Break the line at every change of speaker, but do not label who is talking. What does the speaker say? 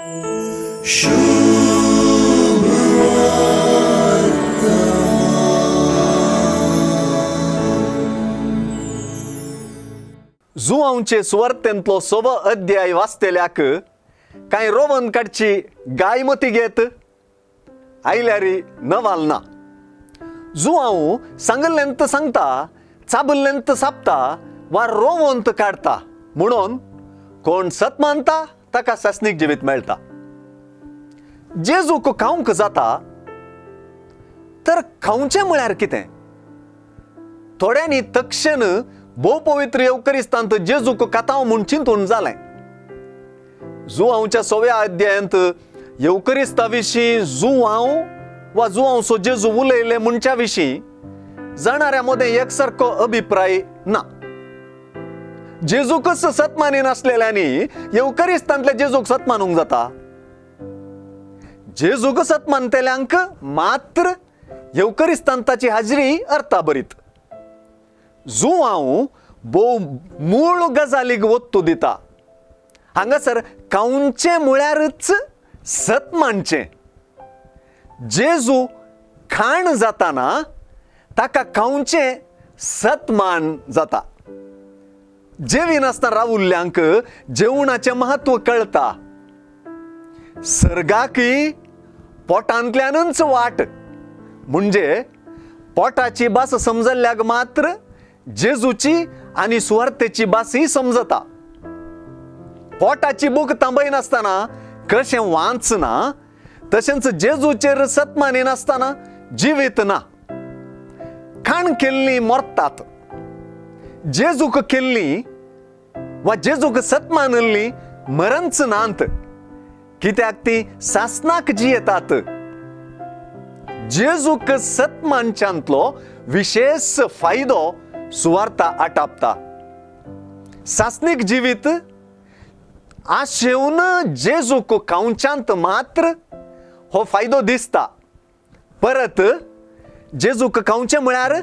जुवांवचे सुवार्थेंतलो सव अध्याय वाचतल्याक कांय रोवन काडची गाय मती घेत आयल्यार नवाल ना. जुवांव सांगल्ल्यांत सांगता, चाबल्ल्यांत सापता वा रोवंत काडता म्हणून कोण सत मानता ताका सासणीक जिवीत मेळटा. जेजूक खावंक जाता तर खावचें म्हळ्यार कितें? थोड्यांनी तक्षण भोव पवित्र येवकरिस्तांत जेजूक खातांव म्हूण चिंतून जालें. जुवांवच्या सव्या अध्यायांत येवकरिस्ता विशीं जुवांव वा जुवांवचो जेजू उलयले म्हणच्या विशीं जाणाऱ्या मदें एकसारको अभिप्राय ना. जेजूकच सत मानिनासलेल्यांनी येवकरिस्तांतल्या जेजूक सत मानूंक जाता? जेजूक सत मानतल्यांक मात्र येवकरिस्तांत ताची हाजरी अर्थाभरीत. जुवांव भोव मूळ गजालीक वत्तू दिता. हांगासर खावचें म्हळ्यारच सत मानचें. जेजू खाण जाताना ताका खावचें सतमान जाता. जेविनासतना रावुल्ल्यांक जेवणाचें म्हत्व कळटा. सर्गाकय पोटांतल्यानच वाट, म्हणजे पोटाची भास समजल्ल्याक मात्र जेजूची आनी सुवार्थेची भासय समजता. पोटाची भूक थांबयनासतना कशें वाचना तशेंच जेजूचेर सत मानिनासतना जिवीत ना. खाण केल्लीं मरतात, जेजूक केल्लीं वा जेजूक सत मानिल्लीं मरंच नात, कित्याक ती सासनाक जियेतात. जेजूक सत मानच्यांतलो विशेश फायदो सुवार्ता आटापता. सासणीक जिवीत आशेवन जेजूक खावच्यांत मात्र हो फायदो दिसता. परत जेजूक खावचें म्हळ्यार